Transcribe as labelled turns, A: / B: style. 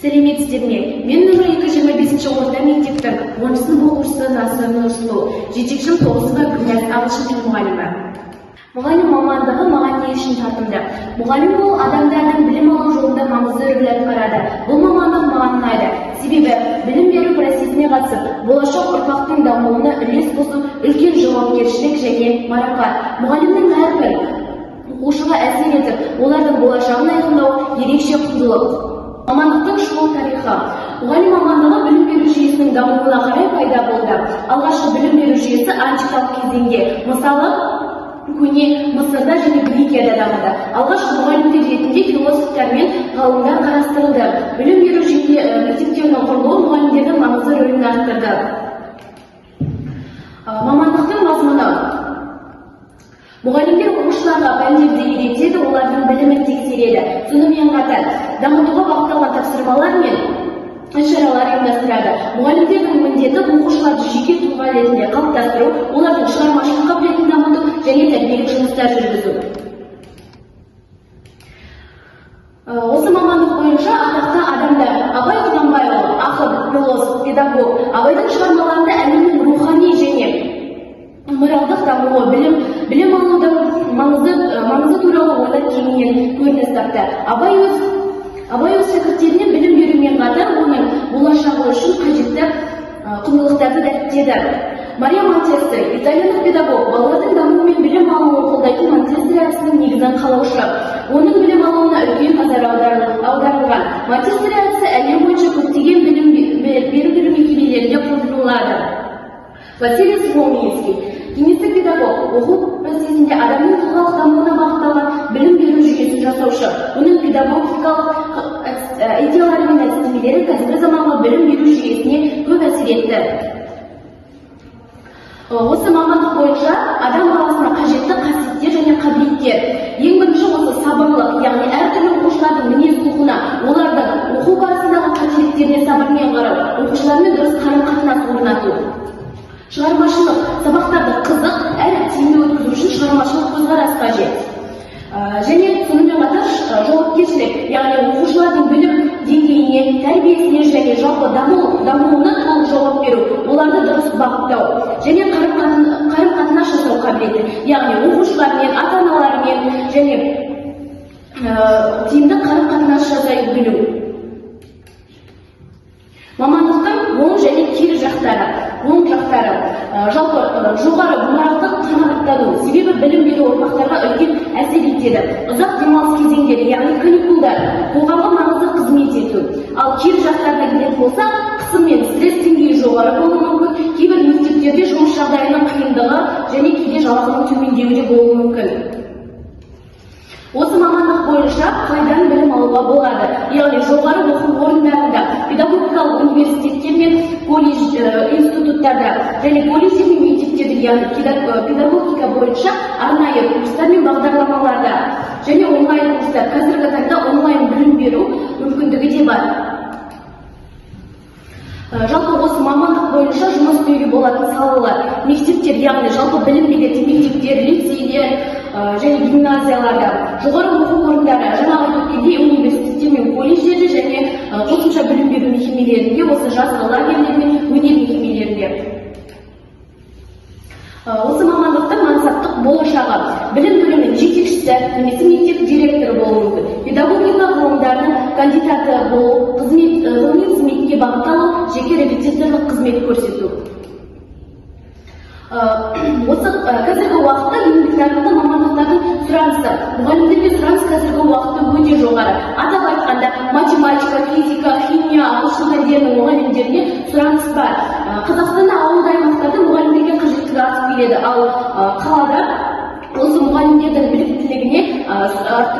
A: Сәлеметсіздер ме? Мен нөмір 225 орта мектептің 10 сынып оқушысы Насыр Нұрсұлу. Жетекшім Тоғызова Гүлназ, ағылшын тілі мұғалімі. Мұғалім мамандығы маған не үшін тартымды? Мұғалім болу адамдардың білім алу жолында маңызды рөл атқарады. Бұл мамандық маған ұнайды. Себебі білім беру процесіне қатысып, болашақ ұрпақтың дамуына үлес қосу үлкен жауапкершілік және марапат. Мұғалімнің әрбір оқушыға әсер етіп, олардың болашағын айқындау ерекше құндылық. Мамандықтың шығу тарихы. Мұғалім мамандығы білім беру жүйесінің дамуына қарай пайда болды. Алғашқы білім беру жүйесі антикалық кезеңде, мысалы, көне Мысырда және Грекияда дамыды. Алғашқы мұғалімдер ретінде философтар мен ғалымдар қарастырылды. Білім беру жүйе мектептерінің құрылуы мұғалімдердің маңызды рөлін арттырды. Мамандықтың мазмұны. Мұғалімдер оқушыларға пәндерді үйретеді, олардың білімін тексереді. Сонымен қатар дамытуға бағытталған тапсырмалар мен іс-шаралар ұйымдастырады. Мұғалімдердің міндеті оқушыларды жеке тұлға ретінде қалыптастыру, олардың шығармашылық қабілетін дамыту және тәрбиелік жұмыстар жүргізу. Осы мамандық бойынша атақты адамдар: Абай Құнанбайұлы, ақын, философ, педагог. Абайдың шығармаларында әлемнің рухани және моральдық дамуы, білім алудың маңызы туралы ойлар кеңінен көрініс тапты. Абай өз шәкірттеріне білім берумен қатар оның болашағы үшін қажетті құндылықтарды дәріптеді. Мария Монтессори, итальяндық педагог, балалардың дамуы мен білім алуын қолдайтын Монтессори әдісінің негізін қалаушы. Оның білім алуына үлкен назар аударылған. Монтессори әдісі әлем бойынша көптеген білім беру мекемелерінде қолданылады. Василий Сухомлинский, кеңестік педагог, оқу процесінде адамның тұлғалық дамуына бағытталған білім беру жүйесін жасаушы. Оның педагогикалық идеялары мен әдістемелері қазіргі заманғы білім беру жүйесіне көп әсер етті. Осы мамандық бойынша адам баласына қажетті қасиеттер және қабілеттер. Ең бірінші осы сабырлық, яғни әртүрлі оқушылардың мінез құлқына, олардың оқу барысындағы қателіктеріне сабырмен қарау, оқушылармен дұрыс қарым қатынас орнату. Шығармашылық, сабақтарды қызық әрі тиімді өткізу үшін шығармашылық көзқарас қажет. Және сонымен қатар жауапкершілік, яғни оқушылардың білім деңгейіне, тәрбиесіне және жалпы дамуына толық жауап беру, оларды дұрыс бағыттау және қарым қатынас жасау қабілеті, яғни оқушылармен, ата аналарымен және тиімді қарым қатынас жасай білу. Мамандықтың оң және кері жақтары. Оң жақтары: жалпы жоғары моральдық қанағаттану, себебі білім беру ұрпақтарға үлкен әсер етеді. Ұзақ демалыс кезеңдері, яғни каникулдар, қоғамға маңызды қызмет ету. Ал кері жақтарына келетін болсақ, қысым мен стресс деңгейі жоғары болуы мүмкін, кейбір мектептерде жұмыс жағдайының қиындығы және кейде жалақының төмендеуі де болуы мүмкін. Осы мамандық бойынша қайдан білім алуға болады? Яғни жоғары оқу орындарында, педагогикалық университеттер мен колледж, институттарда және колледждер мен мектептерде, яғни педагогика бойынша арнайы курстар мен бағдарламаларда және онлайн курстар. Қазіргі таңда онлайн білім беру мүмкіндігі де бар. Жалпы осы мамандық бойынша жұмыс істеуге болатын салалар: мектептер, яғни жалпы білім беретін мектептер, лицейлер және гимназияларда, жоғары оқу орындары, жаңа айтып өткендей, университеттер мен колледждерде және қосымша білім беру мекемелерінде, осы жазғы лагерьлер мен өнер мекемелерінде. Осы мамандықтың мансаптық болашағы: білім бөлімінің жетекшісі немесе мектеп директоры болуы мүмкін, педагогика ғылымдарының кандидаты болу, ғылыми қызметке бағытталу, жеке репетиторлық қызмет көрсету. Осы қазіргі уақытта еңбек нарығында мамандықтардың сұранысы. Мұғалімдерге сұраныс қазіргі уақытта өте жоғары. Атап айтқанда, математика, физика, химия, ағылшын пәндерінің мұғалімдеріне сұраныс бар. Қазақстанда ауылды аймақтарда мұғалімдерге қажеттілік артып келеді, ал қалада осы мұғалімдердің біліктілігіне арттыру